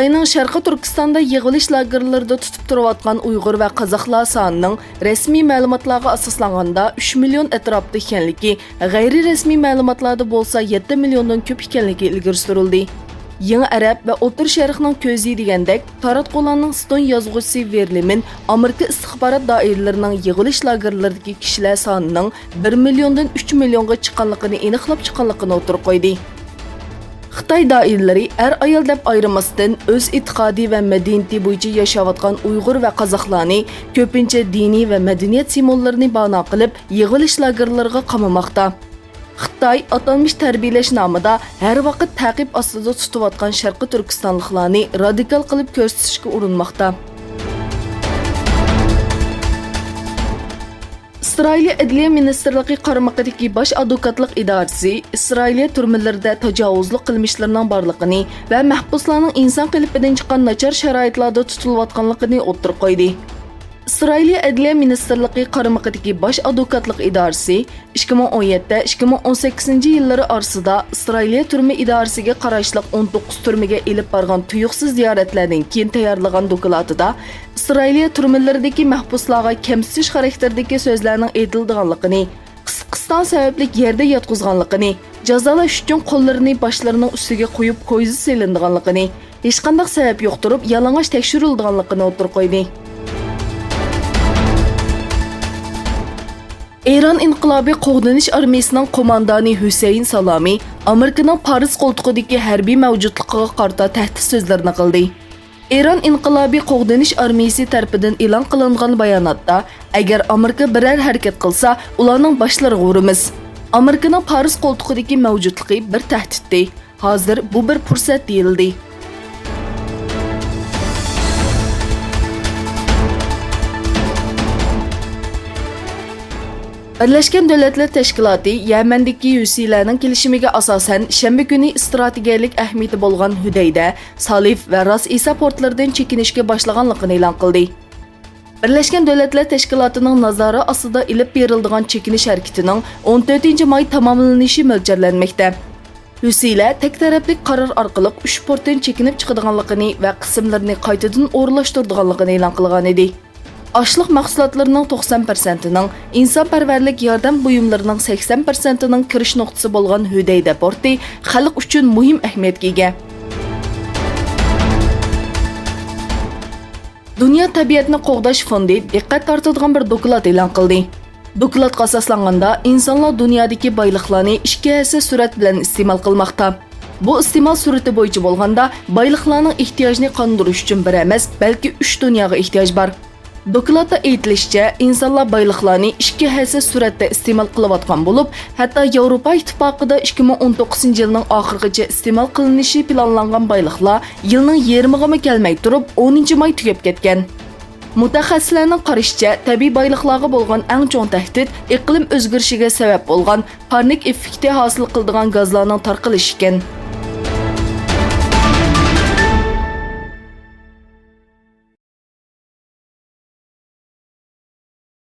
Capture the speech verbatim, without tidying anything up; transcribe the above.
خىتاينىڭ شەرقىي تۈركىستاندا يىغىۋېلىش لاگېرلىرىدا تۇتۇپ تۇرۇۋاتقان ئۇيغۇر ۋە قازاقلار سانىنىڭ رەسمىي مەلۇماتلارغا ئاساسلانغاندا ئۈچ مىليون ئەتراپىدا ئىكەنلىكى، غەيرىي رەسمىي مەلۇماتلاردا بولسا يەتتە مىليوندىن كۆپ ئىكەنلىكى ئىلگىرى سۈرۈلدى. يېڭى ئەرەب ۋە ئوتتۇرا شەرقنىڭ كۆزى دېگەندەك، تاراتقۇلارنىڭ ستون يازغۇچىسى ۋېرلېمىن ئامېرىكا ئىستىخبارات دائىرىلىرىنىڭ يىغىۋېلىش لاگېرلىرىدىكى كىشىلەر سانىنىڭ بىر مىليوندىن ئۈچ مىليونغا چىققانلىقىنى ئېنىقلاپ چىققانلىقىنى ئوتتۇرىغا قويدى. خىتاي دائىرىلىرى ئەر-ئايال دەپ ئايرىماستىن، ئۆز ئېتىقادى ۋە مەدەنىيىتى بويىچە ياشاۋاتقان ئۇيغۇر ۋە قازاقلارنى كۆپىنچە دىنىي ۋە مەدەنىيەت سىمۋوللىرىنى بانا قىلىپ، يىغىۋېلىش لاگېرلىرىغا قامىماقتا. خىتاي ئاتالمىش تەربىيەلەش نامىدا ھەر ۋاقىت تەقىب ئاستىدا تۇتۇۋاتقان شەرقىي تۈركىستانلىقلارنى رادىكال قىلىپ كۆرسىتىشكە ئۇرۇنماقتا. ئىسرائىلىيە ئەدلىيە مىنىستىرلىقى قارمىقىدىكى باش ئادۋوكاتلىق ئىدارىسى ئىسرائىلىيە تۈرمىلىرىدە تاجاۋۇزلۇق قىلمىشلىرىنىڭ بارلىقىنى ۋە مەھبۇسلارنىڭ ئىنسان قېلىپىدىن چىققان ناچار شارائىتلاردا تۇتۇلۇۋاتقانلىقىنى ئوتتۇرىغا قويدى. ئىسرائىلىيە ئەدلىيە مىنىستىرلىقى قارمىقىدىكى باش ئادۋوكاتلىق ئىدارىسى ئىككى مىڭ ئون يەتتە، ئىككى مىڭ ئون سەككىزىنچى يىللىرى ئارىسىدا ئىسرائىلىيە تۈرمە ئىدارىسىگە قاراشلىق ئون توققۇز تۈرمىگە ئېلىپ بارغان تۇيۇقسىز زىيارەتلەردىن كېيىن تەييارلىغان دوكلاتىدا ئىسرائىلىيە تۈرمىلىرىدىكى مەھبۇسلارغا كەمسىتىش خاراكتېرىدىكى سۆزلەرنىڭ ئېيتىلىدىغانلىقىنى، قىسقىستان سەۋەبلىك يەردە ياتقۇزغانلىقىنى، جازالاش ئۈچۈن قوللىرىنى باشلىرىنىڭ ئۈستىگە قويۇپ كويزا سېلىنىدىغانلىقىنى، ھېچقانداق سەۋەب يوق تۇرۇپ يالىڭاچ تەكشۈرۈلىدىغانلىقىنى ئوتتۇرىغا قويدى. ئىران ئىنقىلابىي قوغدىنىش ئارمىيىسىنىڭ قوماندانى ھۈسەيىن سالامى ئامېرىكىنىڭ پارس قولتۇقىدىكى ھەربىي مەۋجۇتلۇقىغا قارىتا تەھدىت سۆزلىرىنى قىلدى. ئىران ئىنقىلابىي قوغدىنىش ئارمىيىسى تەرىپىدىن ئېلان قىلىنغان باياناتتا، ئەگەر ئامېرىكا بىرەر ھەرىكەت قىلسا، ئۇلارنىڭ باشلىرىغا ئۇرىمىز. ئامېرىكىنىڭ پارس قولتۇقىدىكى مەۋجۇتلۇقى بىر تەھدىتتى. ھازىر بۇ بىر پۇرسەت دېيىلدى. بىرلەشكەن دۆلەتلەر تەشكىلاتى يەمەندىكى ھۈسىلەرنىڭ كېلىشىمىگە ئاساسەن، شەنبە كۈنى ئىستراتېگىيەلىك ئەھمىيىتى بولغان ھۈدەيدە، سالىف ۋە راس ئىسا پورتلىرىدىن چېكىنىشكە باشلىغانلىقىنى ئېلان قىلدى. بىرلەشكەن دۆلەتلەر تەشكىلاتىنىڭ نازارەت ئاستىدا ئېلىپ بېرىلىدىغان چېكىنىش ھەرىكىتىنىڭ ئون تۆتىنچى ماي تاماملىنىشى مۆلچەرلەنمەكتە. ھۈسىيلەر تەك تەرەپلىك قارار ئارقىلىق ئۈچ پورتتىن چېكىنىپ چىقىدىغانلىقىنى ۋە قىسىملىرىنى قايتىدىن ئورۇنلاشتۇرىدىغانلىقىنى ئېلان قىلغانىدى. ئاشلىق مەھسۇلاتلىرىنىڭ توقسان پىرسەنتىنىڭ، ئىنسانپەرۋەرلىك ياردەم بۇيۇملىرىنىڭ سەكسەن پىرسەنتىنىڭ كىرىش نۇقتىسى بولغان ھۈدەيدە پورتى خەلق ئۈچۈن مۇھىم ئەھمىيەتكە ئىگە. دۇنيا تەبىئەتنى قوغداش فوندى دىققەت تارتىدىغان بىر دوكلات ئېلان قىلدى. دوكلاتقا ئاساسلانغاندا، ئىنسانلار دۇنيادىكى بايلىقلارنى ئىككى ھەسسە سۈرئەت بىلەن ئىستېمال قىلماقتا. بۇ ئىستېمال سۈرئىتى بويىچە بولغاندا، بايلىقلارنىڭ ئېھتىياجىنى قاندۇرۇش ئۈچۈن بىر ئەمەس، بەلكى ئۈچ دۇنياغا ئېھتىياج بار. دوكلاتتا ئېيتىلىشىچە، ئىنسانلار بايلىقلارنى ئىككى ھەسسە سۈرئەتتە ئىستېمال قىلىۋاتقان بولۇپ، ھەتتا ياۋروپا ئىتتىپاقىدا ئىككى مىڭ ئون توققۇزىنچى يىلنىڭ ئاخىرىغىچە ئىستېمال قىلىنىشى پىلانلانغان بايلىقلار يىلنىڭ يېرىمىغىمۇ كەلمەي تۇرۇپ، ئونىنچى ماي تۈگەپ كەتكەن. مۇتەخەسسىسلەرنىڭ قارىشىچە، تەبىئىي بايلىقلارغا بولغان ئەڭ چوڭ تەھدىت ئىقلىم ئۆزگىرىشىگە سەۋەب بولغان پارنىك ئېففېكتى ھاسىل قىلىدىغان گازلارنىڭ تارقىلىشى ئىكەن.